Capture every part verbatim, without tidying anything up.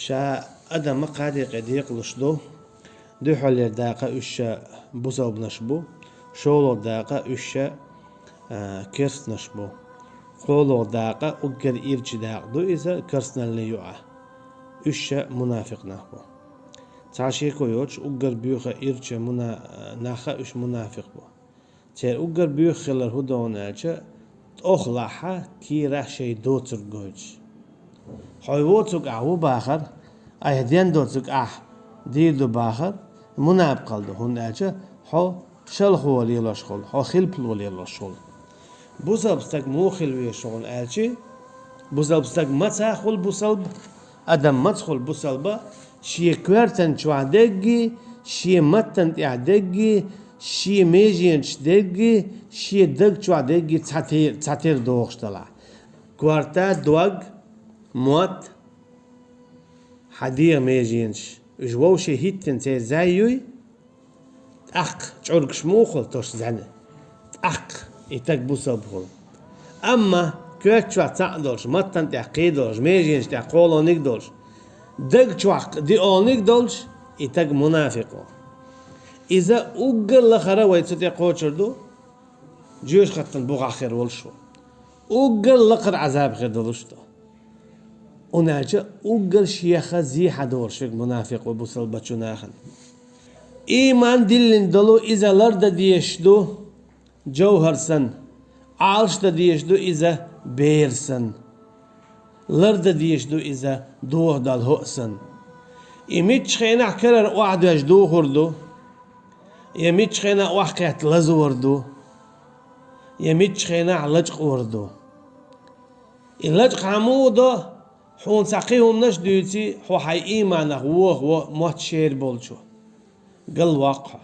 Ша адам кхаь декъе декъалуш ду. Дуьххьарлера дакъа уьш ша бусалбанаш бу, шолгӀа дакъа уьш ша, а, керстанаш бу. КхоалгӀа дакъа уггар ирча дакъа ду иза керстаналлин юкъа. Уьш ша мунафикъ нах бу. Цхьа шеко йоцуш, уггар боьха ирча муна-, наха уьш мунафикъ бу. Церан уггар боьха хилар хӀун ду аьлча, тӀохлахь кийрахь шайн доцург гойтуш. Хьо воцург ахь ву бахар, айхьа ден доцург ахь дийр ду бахар, мунапкъал ду, хӀунда аьлча хьо шалхо лелош хуьлу, хьо хилпало лелош хуьлу. Бусалба стаг муха хила веза хьуна аьлча, бусалба стаг маца хуьлу бусалба, адам маца хуьлу бусалба, шен коьртан чохь дерриге, шен маттан тӀехь дерриге, шен меженаш дерриге, шен даг чохь дерриге цхьатер-, цхьатера дохуш делахь. Корта, дог, мотт, хьан дегӀан меженаш, уьш вовшийн хӀиттина церан зӀе юй, тӀаккха чӀургаш муха хуьлу тосуш зӀенна. ТӀаккха и стаг бусалба хуьлу. Амма коьрта чохь цхьаъ долуш, маттан тӀехь кхин долуш, меженаш тӀехь кхоалгӀаниг долуш, даг чохь диъалгӀаниг долуш, и стаг мунафикъ ву. Иза уггар лахара вай цу тӀе кхочур ду, жоьжахатин бухахь хир волуш ву. Уггар лакхара Ӏазаб хир долуш ду. ХӀунда аьлча уггар шеха зе хьадолуш верг мунафикъ ву бусалбачу нахана. Ийман диллина долу иза лардан дезаш ду, жовхӀар санна. Ӏалашдан дезаш ду иза бер санна. Лардан дезаш ду иза дохадала хӀоъ санна. И миччу хенахь карара охьадоьжна духур ду, я миччу хенахь охьакхетта лазор ду, я миччу хенахь лачкъор ду. И лачкъа хьан муха до, хьуна цхьа кхин хӀуманаш а дуьйций, хьо хьайн ийманах вохаво мотт шера болчо. Галваккха хьо.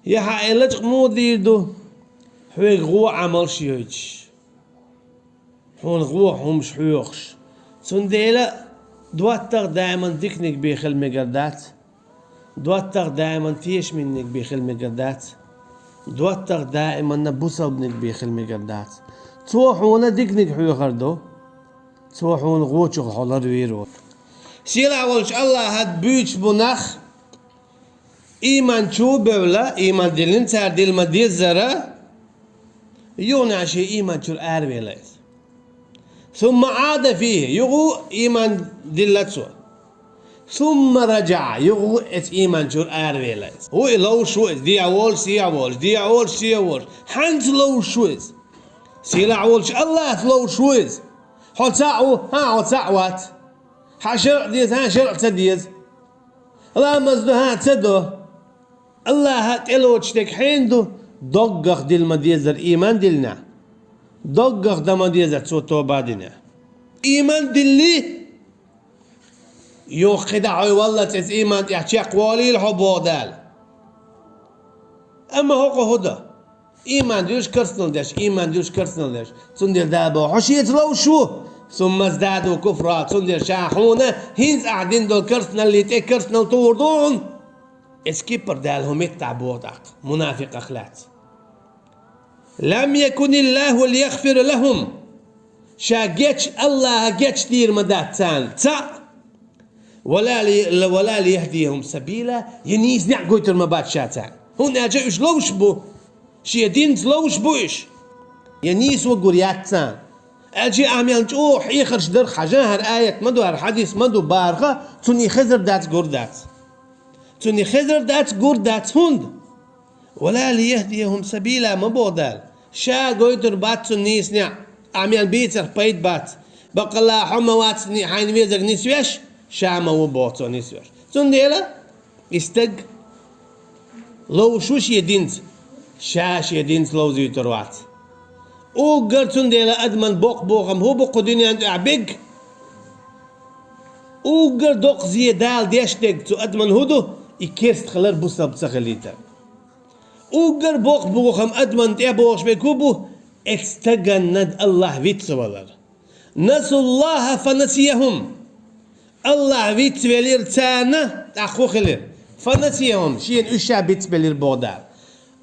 Я хьан и лачкъа муха дийр ду, хьоьга гӀо Ӏамалш йойтуш, хьуна гӀо хӀумаш хьоьхуш. Цундела доттагӀа даиман диканиг бен хила мегар дац. ДоттагӀа даиман тешаминниг бен хила мегар дац. ДоттагӀа даиманна бусалбаниг бен хила мегар дац. Цо хьуна диканиг хьоьхур ду. Цо хьуна гӀочух хьо ларвийр ву. Сийлахь волчу Аллахьа буьйцуш бу нах, ийман чу бевлла, ийман диллина цара дилла ма-деззара, юха шен ийман чуьра аравелла иза. Сумма Ӏада фихӀи, юха ийман дилла цо. Сумма раджаӀа, юха эцу ийман чуьра аравелла иза. ХӀун и ловш ву иза, дехьа волуш, сехьа волуш, дехьа волуш, сехьа волуш. Хьанца ловш ву иза? Сийлахь волчу Аллахьца ловш ву иза. Хьо цхьаъ ву, хьан хьо цхьаъ вац. Хьан шарӀ деза, хьан шарӀ ца деза. Ламаз до, хьан ца до. Аллахьа тӀелоцуш дерг хьенан ду? Доггах дилла ма-деззара ийман диллинехь. Доггах дан ма-деззара цо тоба динехь. Ийман дилли, юха кхидӀа хьо валлалц иза ийман тӀехь чекхволийла хьо, боху Дала. Амма хӀокхо хӀун до? Ийман дуьллуш керстанал деш, ийман дуьллуш керстанал деш. Цундела Дала боху, хьо шеца ловш ву, сумма здаду куфра, цундела ша хьуна хӀинца ахь дина долу керстаналлин тӀе керстанал тухур ду хьуна. Эцу кипара Дала хӀун меттахь боху тӀаккха, мунафикъах лаьцна. Лам якуниллаху лияхфира лахум. Ша геча, Аллахьа гечдийр ма дац царна цхьаъ. Вала ли-, вала лияхдияхум сабила, я нийса неӀ гойтур ма бац ша царна. ХӀунда аьлча уьш ловш бу. Шен динца ловш бу уьш. Я нийсо гур яц царна. Аьлча ахь мел чӀогӀа хьехарш дара, хьажахьара аят ма ду, хӀара хьадис ма ду, барха, цунна и хезар дац, гур дац. Цунна и хезар дац, гур дац, хӀунда? Вала лияхдияхум сабила ма боху Дала. Ша гойтур бац цунна нийса неӀ. Ахь мел бийцарх пайда бац. Баккъалла хьо ма вац ни-, хьайна везарг нисвеш, ша ма ву боху цо нисвеш. Цундела и стаг ловш ву шен динца, ша шен динца ловзуьйтур вац. Уггар цундела адаман боккха бохам хӀун бу кху дуьнен тӀехь биг? Уггар доккха зе Дала деш дерг цу адаман хӀун ду? И керста хилар, бусалба ца хилийтар. Уггар боккха бохам адаман тӀе бохуш берг хӀун бу? Эцу стаганна Аллахь вицвалар. Насуллаха фанасияхум. Аллахь вицвелира царна, тӀаккха хӀун хилира? Фанасияхум, шена уьш ша бицбелира боху Дала.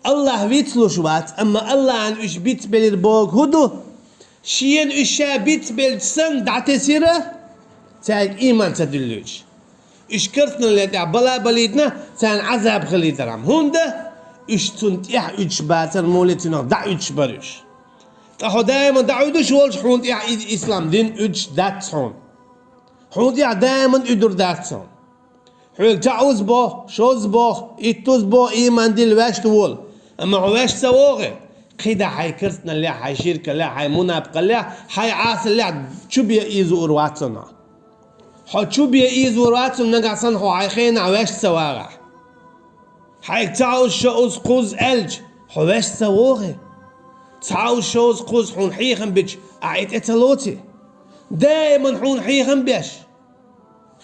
Аллахь вицлуш вац, амма Аллахьна уьш бицбелира боху хӀун ду? Шена уьш ша бицбелча санна дӀатесира, Цаьрга ийман ца дуьллуьйтуш. Уьш керстаналле тӀехь бала балийтина, царна Ӏазаб хилийтархьама. ХӀунда? Уьш цунна тӀехь уьдуш бацара, муьлхха цунах дӀа уьдуш бара уьш. Ткъа хьо даиман дӀа уьдуш волчу хьуна тӀехь и ислам дин уьдуш дац хьуна. Хьуна тӀехь даиман уьдур дац хьуна. Хьоьга чаӀуза боху, шозза боху, иттузза боху, ийман дилла ваьшта вола. Амма хьо ваьшта ца вогӀий, кхидӀа хьайн керстаналлехь, хьайн ширкаллехь, хьайн мунапкъаллехь, хьайн Ӏасаллехь чу бен ийза вуур вац хьуна. Хьо чу бен ийза вуур вац хьуна, нагахь санна хьо хьайн хенахь ваьшта ца вагӀахь. Хьайга цхьаъуза, шаъуза, кхузза аьлча, хьо ваьшта ца вогӀий. Цхьаъуза, шаъуза, кхузза хьуна хьехам бича, ахь и тӀе ца лоций. Даиман хьуна хьехам беш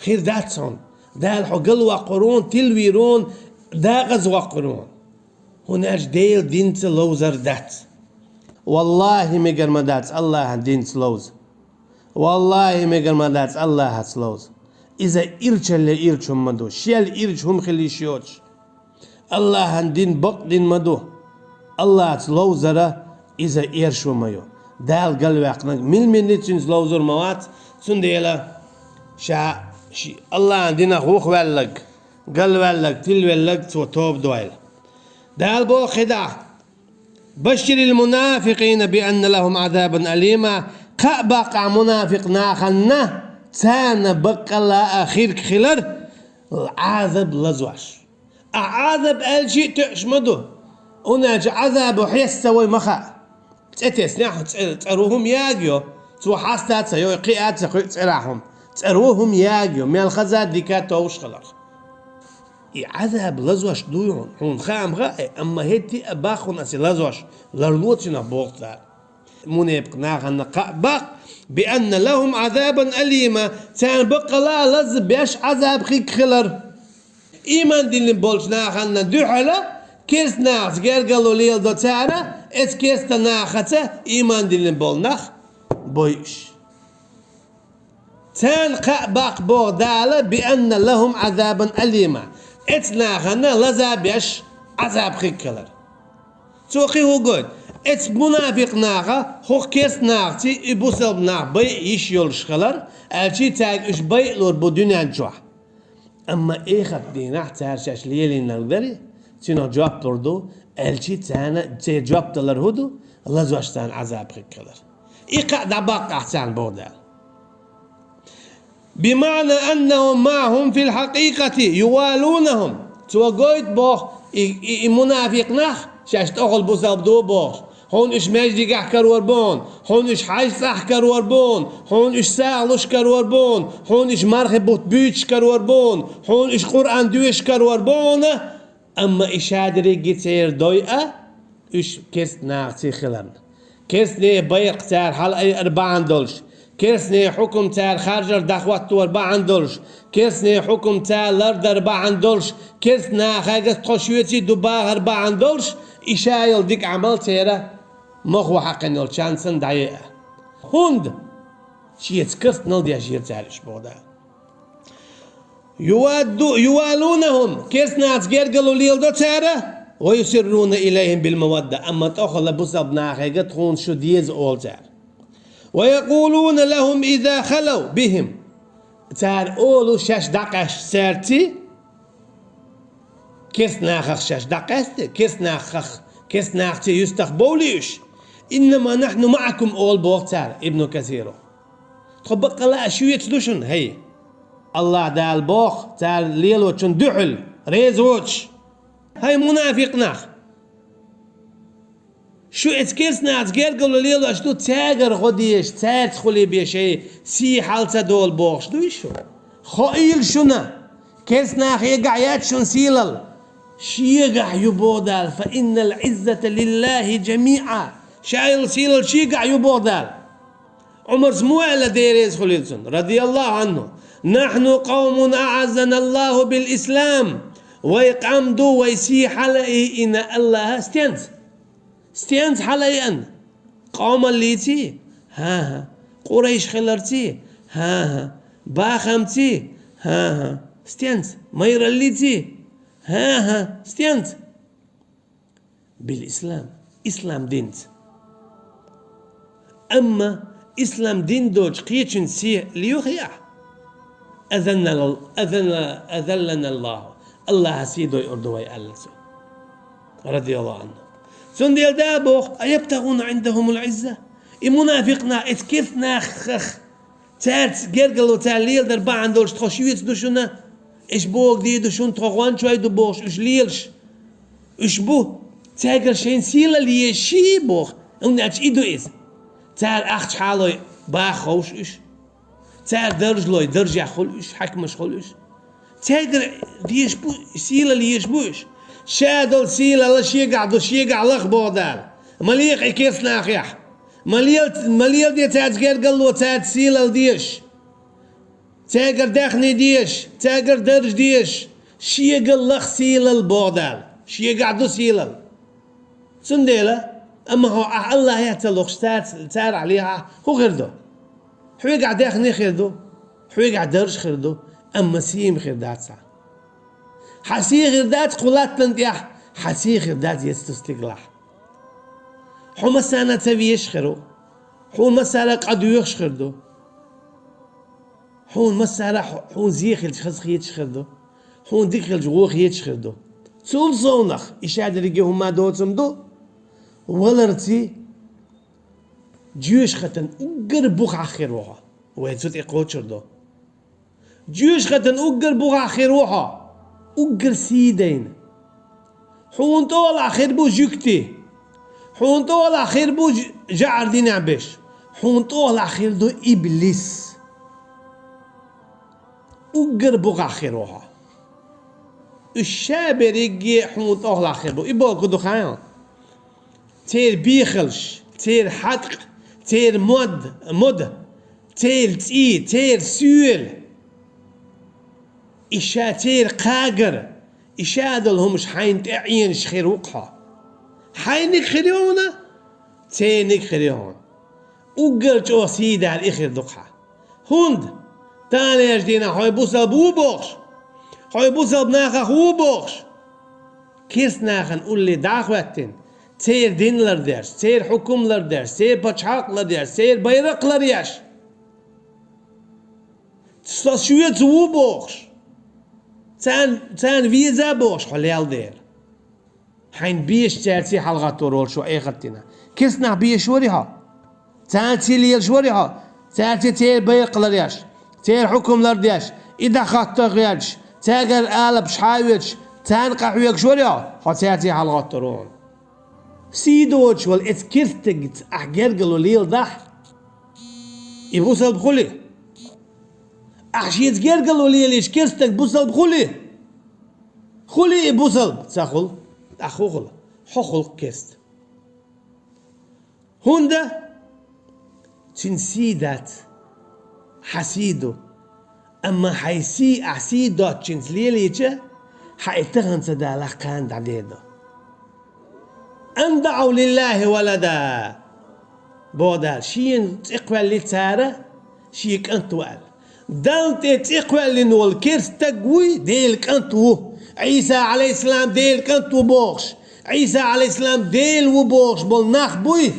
хир дац хьуна. Дала хьо галваккхур ву, тилвийр ву, декъаза ваккхур ву. ХӀунда аьлча Делан динца ловзар дац. Валлахьи, мегар ма дац АллахӀан динца ловза. Валлахьи, мегар ма дац АллахӀаца ловза. Иза ирчалле ирча хӀума ма ду, шел ирча хӀума хила йиш йоцуш. АллахӀан дин бакъдин ма ду. АллахӀаца ловзара иза эрша хӀума ю. Дала галваьккхинарг мила-мила цуьнца ловзур ма вац, цундела ша ши-, АллахӀан динах вухаваьлларг, галваьлларг, тилвелларг цо тоба дойла. Дала боху кхидӀа: «Башширил мунафикъина би анна лахум Ӏазабан алима». Кхаъ баккхахь мунафикъ нахана, царна баккъалла а хирг хилар Ӏазаб лазош. Ахь Ӏазаб аьлча а тоьуш ма ду. ХӀунда аьлча Ӏазабо хьеста ца вой ма хаьа. ЦӀе теснехь, цӀе-, цӀаро хӀума ягайо. Цо хьаста а ца йо, кхиа а ца кхуьу цӀерахь хӀума. ЦӀаро хӀума ягайо, мел хаза а дика а товш хиларх. И Ӏазаб лазош дуй хьуна, хьуна хаам хаьа, амма хӀетте а баккха хьуна аса лазош, ларло цуьнах боху цара. Мунепакъ нахана кхаъ баккха, би анна лахум Ӏазабан алима, царна баккъалла а лазза беш Ӏазаб хиг хилар. Ийман диллина болчу нахана дуьхьала, керста нахаца гергарло леладо цара, эцу керста нахаца ийман диллина болу нах бойуш. Царна кхаъ баккха боху Дала, би анна лахум Ӏазабан алима. Эцу нахана лаза беш Ӏазаб хиг хилар. Цо кхин хӀун гойту? Эцу мунафикъ наха хӀокху керста нахаций и бусалба нах байа йиш йолуш хилар, аьлчи цаьрга уьш байалур бу дуьнен чохь. Амма эхарт дийнахь цара шаьш лелийнарг дарий, цуьнах жоп лур ду, аьлчи царна церан жоп далар хӀун ду, лазош царна Ӏазаб хиг хилар. И кхаъ дӀабаккхахь царна боху Дала. Бимаъна аннахум маъахум фил хьакъикъати ювалунахум. Цо гойту боху, и, и, и мунафикъ нах шаьш тӀехула бусалба ду бохуш. Хьуна уьш маьждигехь карор бу хьуна, хьуна уьш хьаьж цӀахь карор бу хьуна, хьуна уьш сагӀа луш карор бу хьуна, хьуна уьш мархи бутт буьйцуш карор бу хьуна, хьуна уьш Къуръан доьшуш карор бу хьуна, амма и шадерриге церан дой а, уьш керста нахаций хиларна. Керстанийн байракх цара хьалаайар бахьана долуш, керстанийн хьукум цара харжар дӀахӀоттор бахьана долуш, керстанийн хьукум цара лардар бахьана долуш, керста нахаца тхо шоьций ду бахар бахьана долуш, и ша йолу дика Ӏамал церан мохо хьаькхина йолчарна санна дӀаеа. ХӀунда? Шеца керстанал деш яра цара уьш боху Дала. Ювадду-, ювалунахум, керстанаца гергарло леладо цара, ва юсирруна илайхим бил мавадда, амма тӀехула бусалба нахега тхуна шу деза олу цара. Ва якъулуна лахум иза халав бихим. Цара олу шаьш дӀакъаьстича цаьрций, керстанахах шаьш дӀакъаьстича, керстанахах, керстанахций юьстах бовлий уьш. Иннама нахьну маъакум олу боху цара, Ибну Касиро. Тхо баккъалла а шуьца ду шуна, хӀай. АллахӀ Дала боху, цара лелочун дуьхьал, реза воцуш. ХӀай мунафикъ нах! Шу эцу керстанаца гергарло лелош ду, цаьргара гӀо дезаш, цаьрца хуьлий бен шайн сий хьал ца долу бохуш дуй шу? Хоийла шуна, керстанахегахь яц шуна сийлалла. Шегахь ю боху Дала, фа иннал Ӏиззата лиллахи жамиъа. Ша йолу сийлалла шегахь ю боху Дала. Ӏумарс муха аьлла, Дела реза хуьлийла цунна, радияллаху Ӏанху: «Нахьну къавмун аӀаззаналлаху бил ислам». Вай къам ду, вай сий хьалаайина АллахӀа стенца? Стенца хьалаайина? Къомаллиций? ХӀан-хӀа. Къурайш хиларций? ХӀан-хӀа. Бахамций? ХӀан-хӀа. Стенца? Майраллиций? ХӀан-хӀа. Стенца? Бил ислам, ислам динца. Амма ислам дин доцуш кхечуьнца сий лоьхий ахь? «Азаллана, азалла-, азаллана Аллаху». Аллаха сий дойур ду вай, аьлла цо. Радияллаху анху. Цундела да боху: «Аябтагуна индахумул изза». И мунафикъ нах, эцу керста нахах, цаьрца гергарло, цара леладар бахьана долуш тхо шуьца ду шуна, уьш богадийр ду шуна, тхо гӀончой ду бохуш, уьш лелаш. Уьш бу, цаьргара шайна сийлалла езаш боху, хӀунда аьлча и ду иза. Цара ахча хьалой баха ховш уьш. Цара даржалой даржехь хуьлу уьш, хьаькамаш хуьлу уьш. Цаьргара дезаш бу, сийлалла езаш бу уьш. Ша долу сийлалла шегахь ду, шегахь лаха боху Дала. Ма леха и керста нахехь. Ма лел-, ма леладе цаьрца гергарло, цаьрца сийлалла дезаш. Цаьргара даьхни дезаш, цаьргара даржа дезаш, шегахь лаха сийлалла боху Дала. Шегахь ду сийлалла. Цундела, амма хьо ахь Аллахье ца лохуш, цаьрца, царах лехахь, хӀун хир ду? Хьоьгахь даьхни хир ду, хьоьгахь даржа хир ду, амма сий-м хир дац хьан. Хьан сий хир дац кху латтана тӀехь, хьан сий хир дац ецту стигалахь. Хьо массарна ца везаш хир ву, хьуна массара а къа доьхуш хир ду. Хьуна массара а хьу-, хьуна зе хилча хаза хеташ хир ду. Хьуна дика хилча вон хеташ хир ду. Цул совнах, и шадерриге хӀума доцург ду, валарций, жоьжахатан уггар бухахь хир ву хьо. Вай цу тӀе кхочур ду. Жоьжахатан уггар бухахь хир ву хьо, уггар сий дайна. Хьуна тӀехула хир бу жуьгти. Хьуна тӀехула хир бу ж-, жӀар динехь берш. Хьуна тӀехула хир ду иблис. Уггар бухахь хир ву хьо. Уьш шадерриге хьуна тӀехула хир бу. И бохург ду хьан? Церан бехалш, церан хьаткъ, церан мод-, мода, церан цӀий, церан соьла. И ша церан кхагар, и ша долу хӀумаш хьайна тӀе Ӏенаш хир ву-кх хьо. Хьайниг хир ю хьуна, церниг хир ю хьуна. Уггар чӀогӀа сий дер и хир ду-кх хьан. ХӀунда? Таханлерчу дийнахь хьо бусалба ву бохуш, хьо бусалба нахах ву бохуш, керста нахана улле дӀа а хӀоьттина, церан дин лардеш, церан хьукум лардеш, церан пачхьалкх лардеш, церан байракх ларъеш. Со шуьца ву бохуш, царна, царна веза бохуш хьо лелла дела. Хьайна безаш цаьрца хьалагӀаттор волуш ву эхартина. Керста нах безаш варий хьо? Царца лелаш варий хьо? Цаьрца церан байракх ларъеш, церан хьукум лардеш, и дӀахатта гӀерташ, цаьргара алапаш хьаоьцуш, царна къахьоьгуш варий хьо? Хьо цаьрца хьалагӀаттор ву хьуна. Сий доцуш волу эцу керстагца ахь гергарло леладахь, и бусалба хуьлий? Ахь шеца гергарло лелийча керстаг бусалба хуьлий? Хуьлий и бусалба? Ца хуьлу. ТӀаккха хӀун хуьлу? Хьо хуьлу-кх керста. ХӀунда? Цуьнан сий дац. Хьан сий ду. Амма хьайн сий, ахь сий доцучуьнца лелийча, хьан и тахана ца далахь, кхана дӀадер ду. «Ам даӀав лиллахи валада», боху Дала, шена цӀе кхоьллий цара, шен кӀант ву аьлла. Далла тӀе цӀе кхоьллина волу керстаг вуй, Делан кӀант ву. Ӏийса, Ӏалайхиссалам, Делан кӀант ву бохуш, Ӏийса, Ӏалайхиссалам, Дела ву бохуш болу нах буй?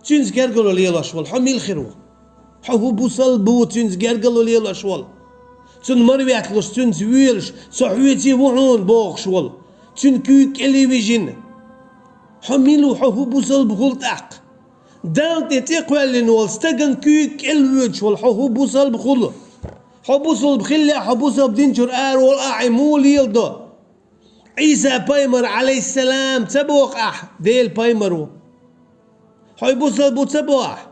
Цуьнца гергарло лелош волу хьо мила хир ву? Хьо хӀун бусалба ву цуьнца гергарло лелош волу? Цунна мара ветталуш, цуьнца воьлуш, со хьоьца ву хьуна бохуш волу, цуьнан куьйга кӀел вижина. Хьо мила ву, хьо хӀун бусалба хуьлу тӀаккха? Далла тӀе цӀе кхоьллина волу стагана куьйга кӀел воьдуш волу хьо хӀун бусалба хуьлу? Хьо бусалба хиллехь, хьо бусалба динчуьра ара волу ахь и муха леладо? Ӏийса пайхамар, Ӏалайхиссалам, ца боху ахь, Делан пайхамар ву? Хьо бусалба ву ца боху ахь?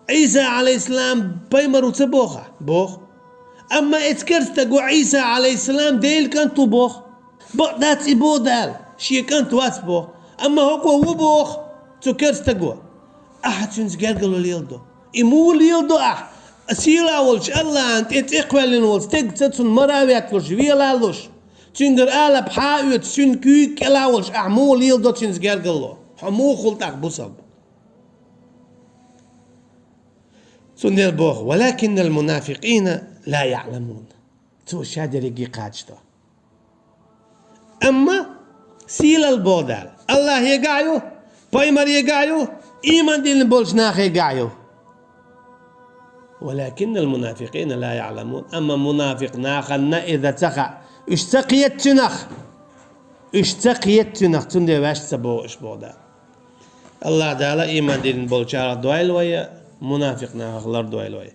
Ӏийса, Ӏалайхиссалам, пайхамар ву ца боху ахь? Боху. Амма эцу керстаго Ӏийса, Ӏалайхиссалам, Делан кӀант ву боху. Бакъ дац и боху Дала, шен кӀант вац боху. Амма хӀокхо ву боху цу керстаго. Ахьа цуьнца гергарло леладо. И муха леладо ахь? Сийлахь волчу Аллахьан тӀе цӀе кхоьллина волу стегца цунна мара а ветталуш, вела а луш, цуьнгара алапа хьа а оьцуш, цуьнан куьйга кӀела а волуш, ахь муха леладо цуьнца гергарло? Хьо муха хуьлу тӀаккха бусалба? Цундела боху: «Валакиннал мунафикъина ла яъламун». Цо шадерриге кхачадо. Амма сийлалла боху Дала Аллахьегахь а ю, пайхамарегахь а ю, ийман диллина болчу нахегахь а ю. ولكن المنافقين لا يعلمون. Амма мунафикъ нахана иза ца хаьа. Уьш ца кхетачунах. Уьш ца кхетачунах, цундела ваьшта ца боху уьш боху Дала. Аллах Дала иман дина болчарах дойла вай, мунафикъ нахах лардойла вай.